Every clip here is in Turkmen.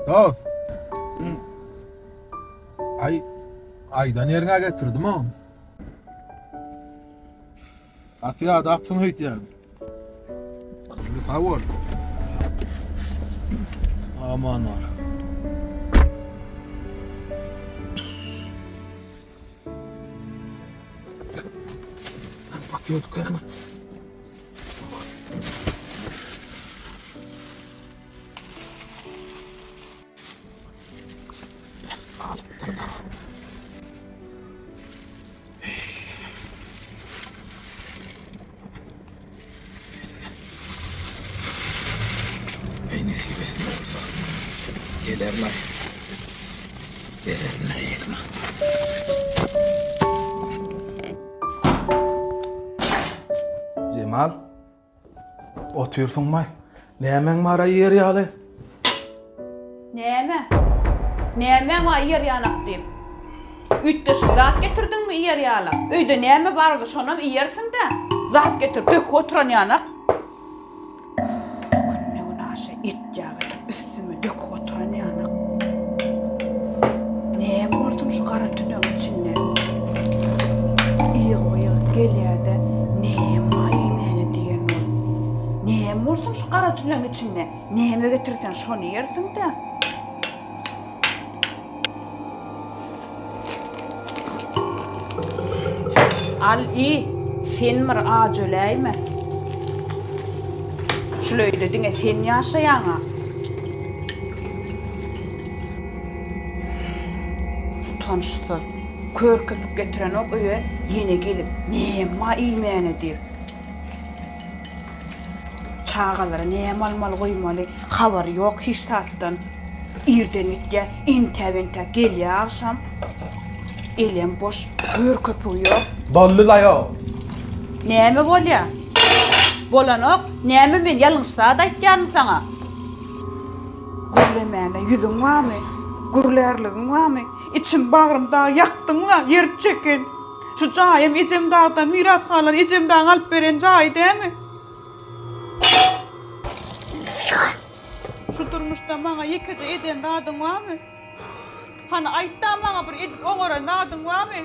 Dost. Aý, aýdan ýeriňe getirdim-ow. Gaty ýadapsyň öýdýän. Indi sag bol. Aman bar. Bakýorduk ýaňy. Galypdyr da. Ey nesibesinde bolsa gelerler. Bererler ýetme. Jemal. Otyrsyňmaý? Nämäň bar-a iýer ýaly? Näme? Nämäň bar iýer ýalak diýip? Üýtgeşik zat getirdiňmi iýer ýalak? Öýde näme bar bolsa şonam iýersiň-dä. Zat getirip döküp oturan ýanak. Günde-günaşa et ýag getirip üstüme döküp oturan ýanak. Näme bolsun şu gara tünegiň içinde? Ýygy-ýygy gelýär-de, näme iýmäne diýen bolup. Näme bolsun şu gara tünegiň içinde? Näme getirseň, şony iýersiň-dä. Al iý, sen bir aç öläýme. Şul öýde diňe sen ýaşaýaň-a. Utançsyz. Kör köpük getirenok öýe, ýene gelip, näme iýmäne diýip. Çagalara näme almaly goýmaly, habary ýok hiç zatdan. Irden gitýär, entäp-entäp gelýär agşam. Elem boş, kör köpügi ýok. Boldy-laý-ow. Näme bolýar? Bolanok. Näme men ýalňyş zat aýtýaryn saňa? Gürlemäne ýüzüň barmy? Gürlärligiň barmy? Içim bagrym dagy ýakdyň-la, ýer çeken. Şu jaýam ejem dagdan miras galan ejem dagyň alyp beren jaýy dämi? Şu durmuşda maňa ýekeje eden zadyň barmy? Hany aýtda maňa bir edip oňaran zadyň barmy?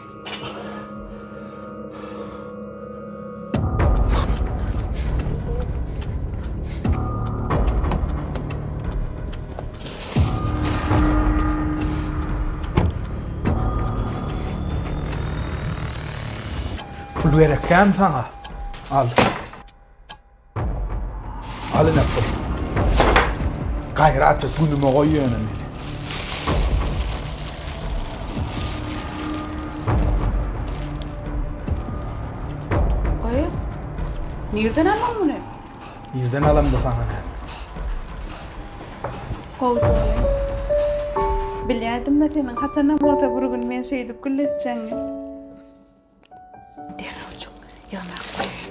Pul gerekkämi saňa? Al. Al ine pul. Gaýrat et, günüme goý ýöne meni. Goý. Nirden aldyň muny? Nirden alamda saňa näme? Gowudygyny. Bilýärdim-le seniň haçanam bolsa bir gün meni şeýdip gülletjegiňi. Derrewjik ýygnak goýaýyn.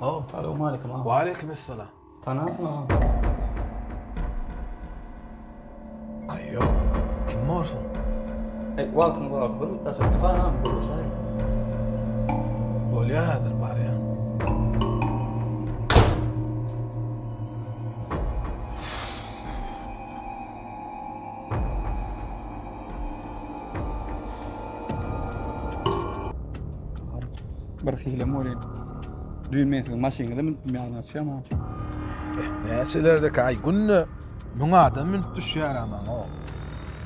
Oh, Salowmaleýkim aga. Waleýkim essalam. Tanarsyň aga. Aý ýok. Kim borsuň? Ey, wagtyň bar. Bir daşary çykaýyn agam, gürleşäýeli. Bolýa häzir barýan. Bir hilem bolýar. Düýn men siziň maşynyňyza münüpdim ýadyňa düşýärmi agam? Eh, näçelerdeki aý günde müň adam münüp düşýär a maňa.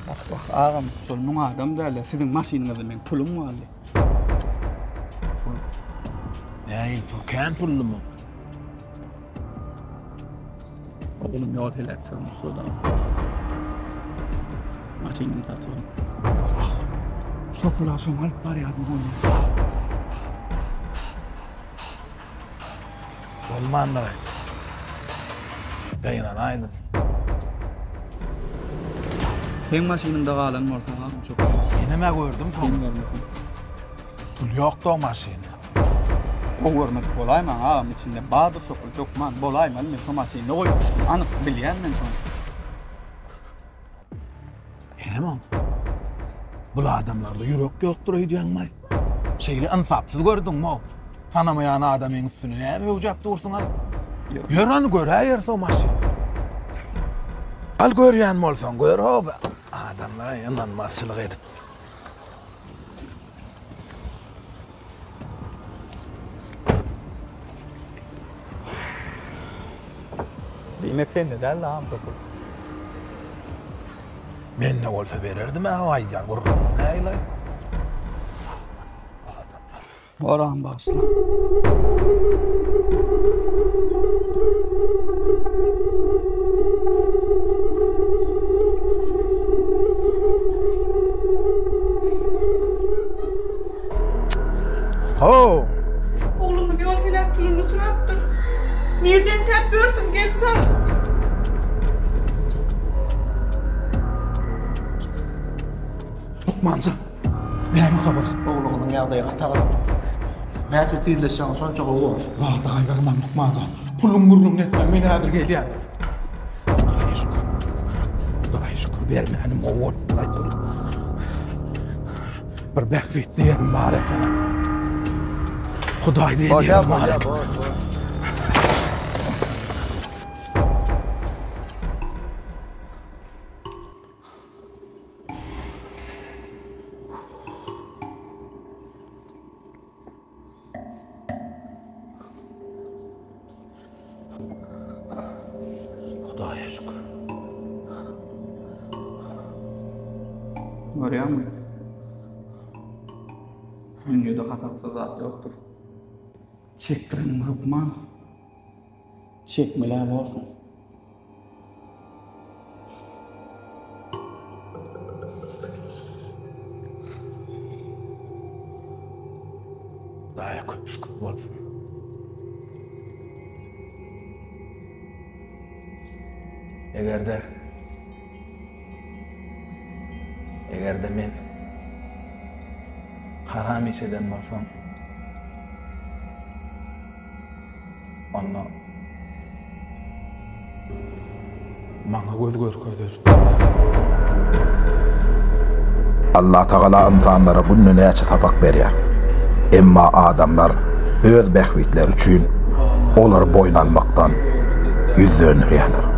Wah wah agam, şol müň adam däl-de, siziň maşynyňyzda meň pulum galdy. Pul. Nähili pul? Kän pullumy? Oglum ýol heläkçiligine uçrady. Maşynyny satyp aldy. Şo pula şoňa alyp barýardym ony. Bolmandyr. Gynanaýdym. Seň maşynyňda galan bolsa agam şo pul. Menem-ä gördüm soň. Sen görmeseň. Pul ýokdy o maşynda. Gowy görmedik bolaýmaň agam içinde bardyr şo pul hökman bolaýmaly men şo maşynda goýup düşdüm anyk bilýän men şony. Näme? Bul adamlarda ýürek ýokdur öýdýäňmi? Şeýle ynsapsyz gördüňmi-ow? Tanamaýan adamyň üstüne näme öwjäp dursuň-a? Ýör hany göräýeris o maşyny. Al görýän bolsaň gör-ow. Adamlara ynanmazçylyk edip. Diýmek sende däl agam şo pul. Mende bolsa bererdim-ä o aýdýan gürrüňiň nähili? Oram bagyşla. Ho! Oglumyz ýol heläkçiligine uçrapdyr. Nirden täp ýörsüň, gel çalt. Lukmanjan, näme habar? Ogluňyzyň ýagdaýy gaty agyr. Näçe tizleşseňiz şonça gowy bolar. Zady gaýgyrmaň lukmanjan. Puluň gürrüňini etmäň, men häzir gelýän. Hudaýa şükür. Hudaýa şükür bermänim gowy bolupdyr aýtdyr. Bir bähbitli ýerim bar eken. Hudaý diýen ýerim bar eken. Hudaýa şükür. Görýäňmi? Dünýede hasapsyz zat ýokdur. Çekdireniň hökman. Çekmeli-ä borsuň. Hudaýa köp şükür bolsun. Eger-de Eger-de men haram iş eden bolsam, Onda maňa göz görkezer. Allatagala ynsanlara günde näçe sapak berýär. Emma adamlar öz bähbitleri üçin olary boýun almakdan ýüz döndürýärler.